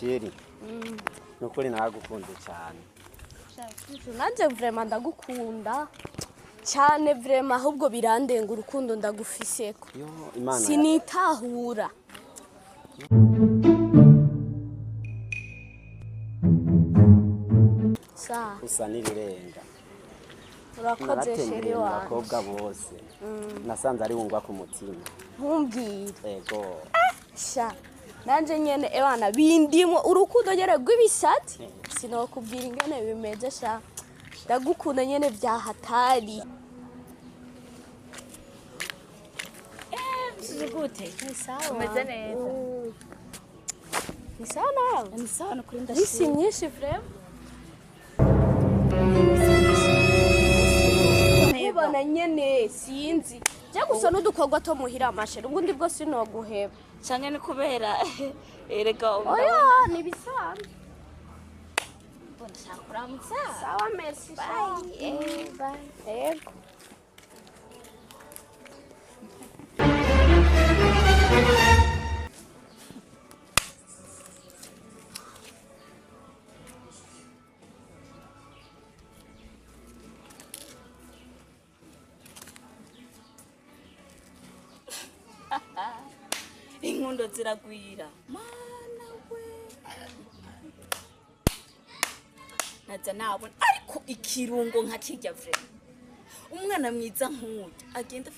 Chérie, nukuri naragukunze cyane. Nanjye vraiment ndagukunda cyane, vraiment ahubwo birandenga urukundo ndagufiseko. Yo, Imana. Sinitahura. Sa. Usa n'irirenga. Urakoze. Naratembereye Chéri mu wanje. bakobwa bose, nasanze ari wungwa ku mutima. Ntumbwire. Ego. Sha, nanje nyene ebana bindimo urukundo nyene rw'ibisati, sinokubwira ingene bimeze. Sha, ndagukunda nyene vya hatari. Gute? Ni sawa. Umeze neza? Ni sawa nawe? Ni sawa nukuri. Misi Ndashima. myinshi vraiment nkubona nyene, sinzi je gusa n'udukorwa two muhira amasheri, ubundi bwo sinoguheba. Canke ni kubera erega. Oya, ni bisanzwe. Ndashaka kuramutsa. Sawa, merci. Bye. Bye. Yego. Inkundo ziragwira, mana we! Naza nabona ariko ikirungo nka kirya, vraiment umwana mwiza nk'uyu agenda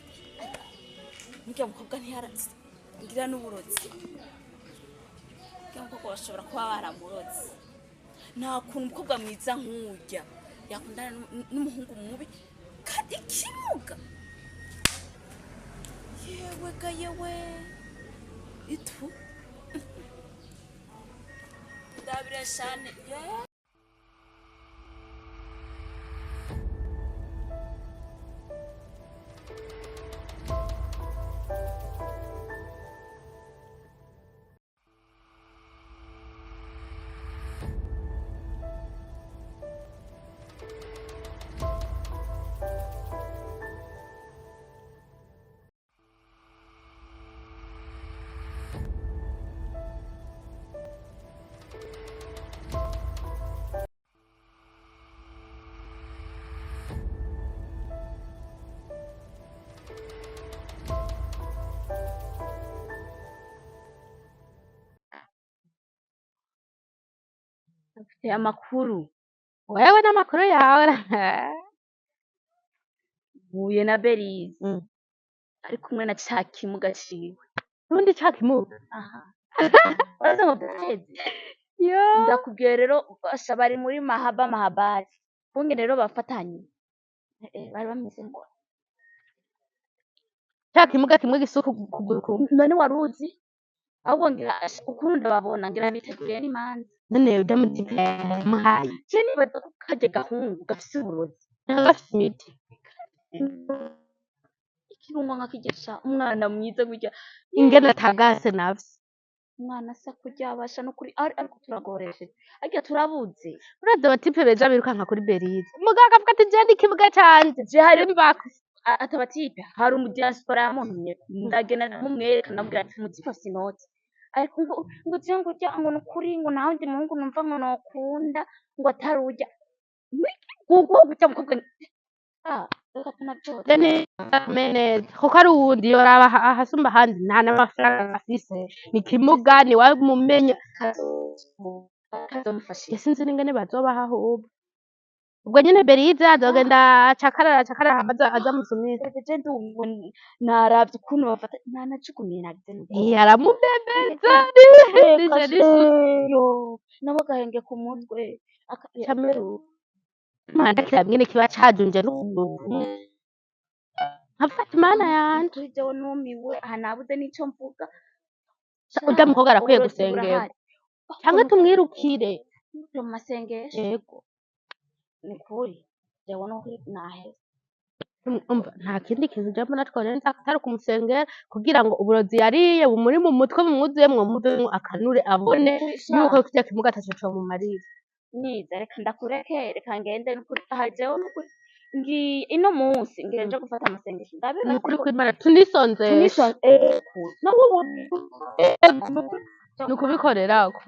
murya mukobwa ntiyarazi ngira n'uburozi. Murya mukobwa bashobora kuba baramuroze. Nta kuntu umukobwa mwiza nk'urya yakundana n'umuhungu mubi kandi ikimuga. Yewe ga yewe, itu ndabira shane ye. Mfite amakuru. Wewe n'amakuru yawe. Mpuye na Berize ari kumwe na ca kimuga ciwe. N'ubundi ca kimuga? Aha urazi ngo vyaheze. Yo. Ndakubwiye rero, basha bari muri mahaba mahabari kunge rero bafatanye. Bari bameze ngo Ca kimuga kimwe gisuka ukuguru kumwe. None waruzi ahubwo ngira asha, ukuntu ndababona ngira biteguriye n'imanza. None urya mutipe yamuhaye? Je nibaza ko karya gahungu gafise uburozi. Gafise imiti. Ikirungo nka kirya sha, umwana mwiza gutya. Ingene atagase navyo. Umwana asa kurya abasha nukuri ariko turagoresheje arya turabuze. Urazi abatipe beza birukanka kuri Berize, mugabo akavuga ati je ni ikimuga canje. Je hari mbako. Atabatipe hari umu diaspora yamuntumye, ndagenda ndamumwereka, ndamubwira ati umutipe afise inoti, ariko ngo je ngo urya ngo nukuri ngo nta wundi muhungu numva ngo nokunda ngo atari urya gugu gutya mukobwa. Ah, reka tunavyore. Neza kuko ari uwundi yoraba ahasumba ahandi, nta n'amafaranga afise, ni ikimuga, ntiwamumenya. Kazomufashije. Sinzi n'ingene bazobaha ahubwo ubwo nyene Berize azogenda acakarara acakarara hama aza amusumire. Je ndumiwe, naravye ukuntu bafata nanajugumiye nagize n'ubwoba. Aramubebeza. Reka. Nije Yo nabo gahenge ku mutwe. Cameru mana kiramwene kiba cajunje n'ukuguru kumwe, nkafata Imana yanje. Kuri jewe numiwe aha, nabuze n'ico mvuga. Urya mukobwa arakwiye Uburozi gusengerwa. burahari. Canke tumwirukire. Mu masengesho. Yego. Ni kuri jewe nukuri naheze. Umva, nta kindi kintu je mbona tworenza atari kumusengera kugira ngo uburozi yariye bumuri mu mutwe bumwuzuyemwo muvemwo, akanure abone yuko kirya kimuga ataco comumarira. Niza reka ndakureke, reka ngende nukuri aha jewe nukuri ngiye ino munsi ngiye nje gufata amasengesho ndabe. Ni ukuri kw'Imana tunisonzeshe. Tunisonzeshe nawe ubu. Ni ukubikorerako.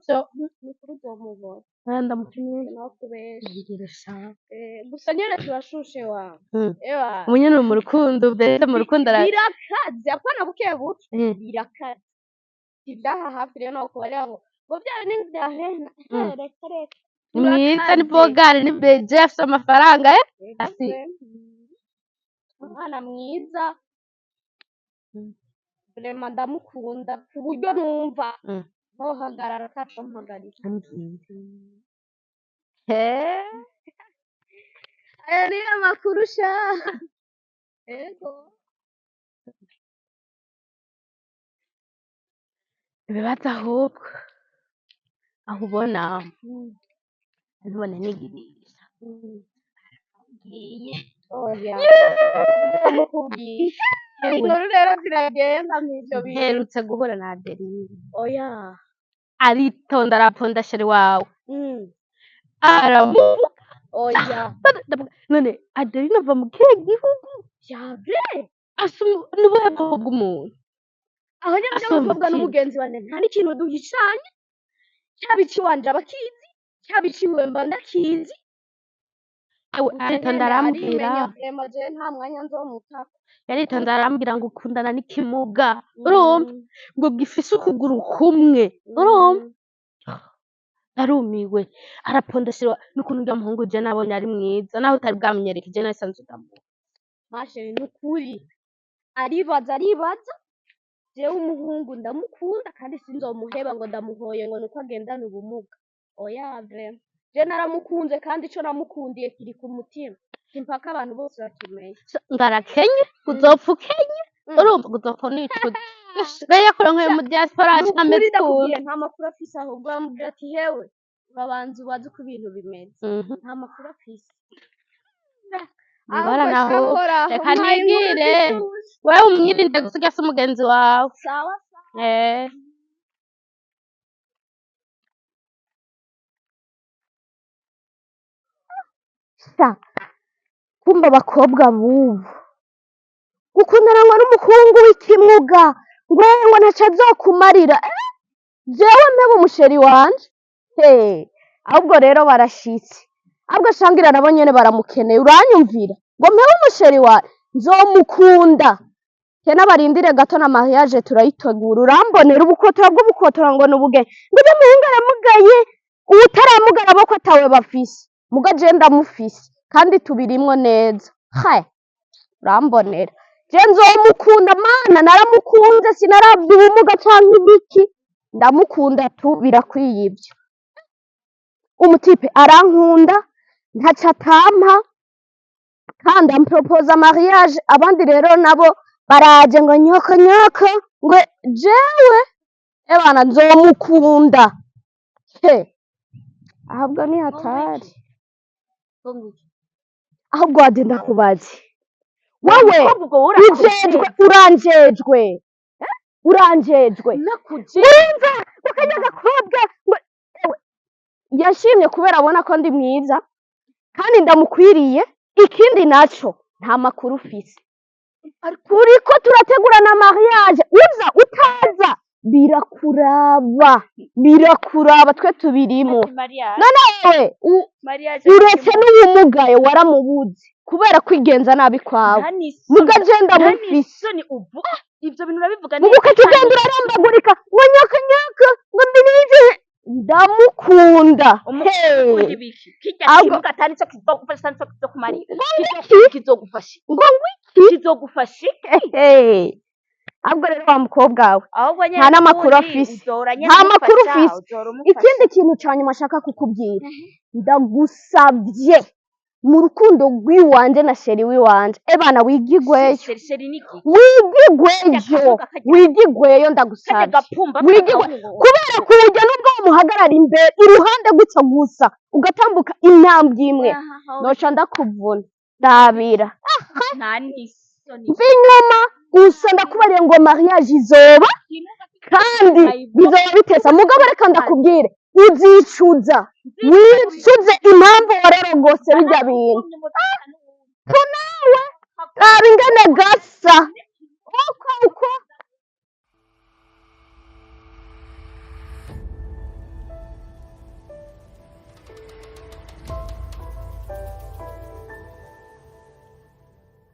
Sivyo? Ni ukuri uzomubona. Oya, ndamukeneye. Naho kubesha. Mbwira sha. Gusa nyene turashushe wa. Ewa. Ubu nyene uri mu rukundo, mbese mu rukundo ara Birakaze, apana buke buke. Birakaze. Ibyaha hafi rero no kubarira ngo bya bintu byahena. Reka reka. Ni mwiza, ni bogari, ni beje, afise amafaranga, eh? Asi. Umwana mwiza. Vraiment ndamukunda ku buryo numva ntohagarara ataco mpagarika. Ambwira. He? Aya niyo makuru sha. Ego. Ibibazo ahubwo. Aho ubona ntubone nigirisha. Ngiye. Oya. Ndamukubwiye. Inkuru rero ziragenda mw'ivyo bintu. Mperutse guhura na Adeline. Oya. Aritonda, araponda chéri wawe. Aramuvuga. Oya. Ndavuga, none Adeline ava mu kihe gihugu? Vya vrai? N'ubuhe bwoko bw'umuntu? Aho nyene Asumba by'abakobwa iki? N'umugenzi wanje nta n'ikintu duhishanye. Caba iciwanje abakizi, caba iciwe mba ndakizi. Ewe, Gusa aritonda, nyene arambwira. arimenya vraiment, jewe nta mwanya nzomutako. Yaritonda arambwira ngo ukundana n'ikimuga. Urumva? Ngo gifise ukuguru kumwe. Urumva? Narumiwe. Araponda chéri wawe. N'ukuntu urya muhungu je nabonye ari mwiza. Naho utari bwamenyereke, je nasanzwe ndamuzi. Ma chérie, nukuri. Aribaza, aribaza. Jewe umuhungu ndamukunda kandi sinzomuheba ngo ndamuhoye ngo nuko agendana ubumuga. Oya, vraiment. Je naramukunze kandi ico namukundiye kiri ku mutima. Simpaka abantu bose bakimenye. Ngarakenye, uzopfa ukenye. Urumva, uzopfa unicuza. Rero yakuronkeye mu diaspora Nukuri ameze ndakubwiye, ukuntu. Nta makuru afise, ahubwo bamubwira ati: "Hewe, urabanza ubaze uko ibintu bimeze." Nta makuru afise. Ingorane Ahubwo aho. shakora aho Reka mpaye inkuru nigire. zishushe. Wewe umwirinde gusa, urya si umugenzi wawe. Sawa. Eh. Sha, kumva abakobwa bubu gukundana ngo n'umuhungu w'ikimuga ngo ntaco azokumarira, eh? Jewe mpeba umu chéri wanje? He, ahubwo rero barashitse, ahubwo shangira nabo nyene baramukeneye. Uranyumvira ngo mpebe umu chéri wanje? Nzomukunda tena, barindire gato na mariage turayitegura. Urambonera ubukotora bw'ubukotora ngo n'ubugeni, ngo ujye muhungu aramugaye, uwutaramugara bo ko atawe bafise, muga je ndamufise kandi tubirimwo neza. He, urambonera, je nzomukunda. Mana, naramukunze, sinaravye ubumuga canke ibiki, ndamukunda tu, birakwiye ivyo. Umu type arankunda, ntaco atampa kandi amproposa mariage. Abandi rero nabo baraje ngo nyoko nyoko, ngo jewe ebana nzomukunda. He, ahubwo ni hatari. Ahubwo wade ndakubaze wewe, ujejwe, uranjejwe, uranjejwe. Wumva ngo kajya gakobwa ngo ewe, yashimye kubera abona ko ndi mwiza kandi ndamukwiriye. Ikindi naco, nta makuru ufise, turiko turategura na mariage. Uza utaza birakuraba, birakuraba, twe tubirimo. None wewe uretse n'ubumugaye waramubuze kubera kwigenza nabi kwawe, muga je ndamufise. Isoni uvuga ivyo bintu, urabivuga. Muga ukaca ugenda urarambagurika ngo nyoko nyoko, ngo mbinize ndamukunda. Hey. Umukunda ibiki kirya? Kimuga atari ico kizogufasha, nico kizokumarira. Iki? Kizogufasha. Ngo ngwiki? Kizogufasha. Hey. Ahubwo rero wa mukobwa we, ahubwo nyene nta n'amakuru n'ubundi afise. Uzora nyene Nta makuru umufasha, ufise. uzora umufasha. Ikindi kintu ca nyuma ashaka kukubwira, ndagusavye mu rukundo rw'iwanje na chéri w'iwanje, ebana, wigigweyo. Chéri, chéri niki? Wigigweyo, wigigweyo, Kajya ndagusavye. gapumba. Wigigwe kubera kujya nubwo wamuhagarara imbere iruhande gutya gusa, ugatambuka intambwe imwe, noca ndakuvuna ndabira. Nta n'isoni. Mva inyuma gusa, ndakubariye ngo mariage izoba kandi bizoba bitesa. Mugabo reka ndakubwire, uzicuza, wicuze impamvu wararogose bijya bintu. Ko nawe